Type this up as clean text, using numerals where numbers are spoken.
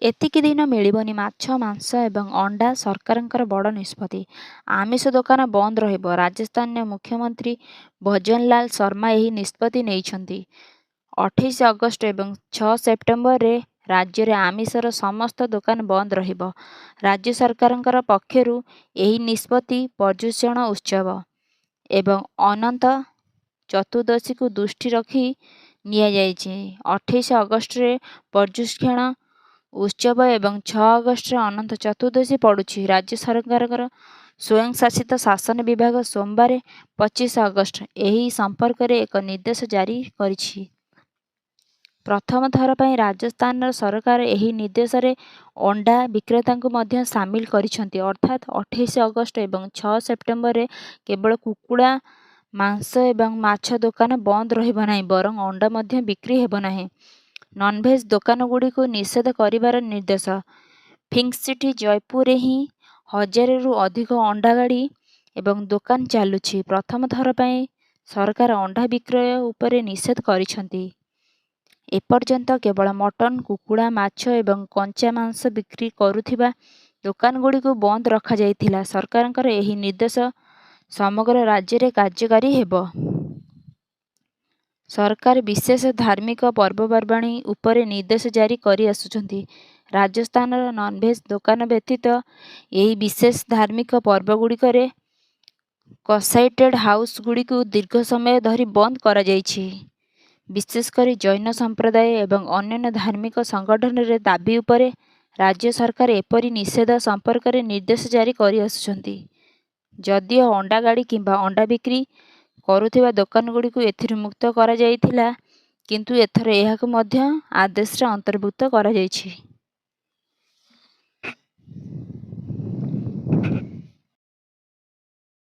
ଏତିକି ଦିନ ମିଳିବନି ମାଛ, ମାଂସ ଏବଂ ଅଣ୍ଡା। ସରକାରଙ୍କର ବଡ଼ ନିଷ୍ପତ୍ତି। ଆମିଷ ଦୋକାନ ବନ୍ଦ ରହିବ। ରାଜସ୍ଥାନର ମୁଖ୍ୟମନ୍ତ୍ରୀ ଭଜନଲାଲ ଶର୍ମା ଏହି ନିଷ୍ପତ୍ତି ନେଇଛନ୍ତି। 28 ଅଗଷ୍ଟ ଏବଂ 6 ସେପ୍ଟେମ୍ବରରେ ରାଜ୍ୟରେ ଆମିଷର ସମସ୍ତ ଦୋକାନ ବନ୍ଦ ରହିବ। ରାଜ୍ୟ ସରକାରଙ୍କ ପକ୍ଷରୁ ଏହି ନିଷ୍ପତ୍ତି ପର୍ଯ୍ୟୁଷଣ ଉତ୍ସବ ଏବଂ ଅନନ୍ତ ଚତୁର୍ଦ୍ଦଶୀକୁ ଦୃଷ୍ଟିରେ ରଖି ନିଆଯାଇଛି। 28 ଅଗଷ୍ଟରେ ପର୍ଯ୍ୟୁଷଣ ଉତ୍ସବ ଏବଂ 6 ଅଗଷ୍ଟରେ ଅନନ୍ତ ଚତୁର୍ଦ୍ଦଶୀ ପଡ଼ୁଛି। ରାଜ୍ୟ ସରକାରଙ୍କର ସ୍ୱୟଂଶାସିତ ଶାସନ ବିଭାଗ ସୋମବାର 25 ଅଗଷ୍ଟ ଏହି ସମ୍ପର୍କରେ ଏକ ନିର୍ଦ୍ଦେଶ ଜାରି କରିଛି। ପ୍ରଥମ ଥର ପାଇଁ ରାଜସ୍ଥାନର ସରକାର ଏହି ନିର୍ଦ୍ଦେଶରେ ଅଣ୍ଡା ବିକ୍ରେତାଙ୍କୁ ମଧ୍ୟ ସାମିଲ କରିଛନ୍ତି। ଅର୍ଥାତ୍ 28 ଅଗଷ୍ଟ ଏବଂ 6 ସେପ୍ଟେମ୍ବରରେ କେବଳ କୁକୁଡ଼ା ମାଂସ ଏବଂ ମାଛ ଦୋକାନ ବନ୍ଦ ରହିବ ନାହିଁ ବରଂ ଅଣ୍ଡା ମଧ୍ୟ ବିକ୍ରି ହେବ ନାହିଁ। ନନଭେଜ୍ ଦୋକାନଗୁଡ଼ିକୁ ନିଷେଧ କରିବାର ନିର୍ଦ୍ଦେଶ। ପିଙ୍କସିଟି ଜୟପୁରରେ ହିଁ ହଜାରେରୁ ଅଧିକ ଅଣ୍ଡା ଗାଡ଼ି ଏବଂ ଦୋକାନ ଚାଲୁଛି। ପ୍ରଥମ ଥର ପାଇଁ ସରକାର ଅଣ୍ଡା ବିକ୍ରୟ ଉପରେ ନିଷେଧ କରିଛନ୍ତି। ଏପର୍ଯ୍ୟନ୍ତ କେବଳ ମଟନ, କୁକୁଡ଼ା, ମାଛ ଏବଂ କଞ୍ଚା ମାଂସ ବିକ୍ରି କରୁଥିବା ଦୋକାନଗୁଡ଼ିକୁ ବନ୍ଦ ରଖାଯାଇଥିଲା। ସରକାରଙ୍କର ଏହି ନିର୍ଦ୍ଦେଶ ସମଗ୍ର ରାଜ୍ୟରେ କାର୍ଯ୍ୟକାରୀ ହେବ। ସରକାର ବିଶେଷ ଧାର୍ମିକ ପର୍ବପର୍ବାଣି ଉପରେ ନିର୍ଦ୍ଦେଶ ଜାରି କରିଆସୁଛନ୍ତି। ରାଜସ୍ଥାନର ନନଭେଜ୍ ଦୋକାନ ବ୍ୟତୀତ ଏହି ବିଶେଷ ଧାର୍ମିକ ପର୍ବଗୁଡ଼ିକରେ କସାଇ ଟ୍ରେଡ୍ ହାଉସଗୁଡ଼ିକୁ ଦୀର୍ଘ ସମୟ ଧରି ବନ୍ଦ କରାଯାଇଛି। ବିଶେଷକରି ଜୈନ ସମ୍ପ୍ରଦାୟ ଏବଂ ଅନ୍ୟାନ୍ୟ ଧାର୍ମିକ ସଂଗଠନର ଦାବି ଉପରେ ରାଜ୍ୟ ସରକାର ଏପରି ନିଷେଧ ସମ୍ପର୍କରେ ନିର୍ଦ୍ଦେଶ ଜାରି କରିଆସୁଛନ୍ତି। ଯଦିଓ ଅଣ୍ଡା ଗାଡ଼ି କିମ୍ବା ଅଣ୍ଡା ବିକ୍ରି କରୁଥିବା ଦୋକାନଗୁଡ଼ିକୁ ଏଥିରୁ ମୁକ୍ତ କରାଯାଇଥିଲା, କିନ୍ତୁ ଏଥର ଏହାକୁ ମଧ୍ୟ ଆଦେଶରେ ଅନ୍ତର୍ଭୁକ୍ତ କରାଯାଇଛି।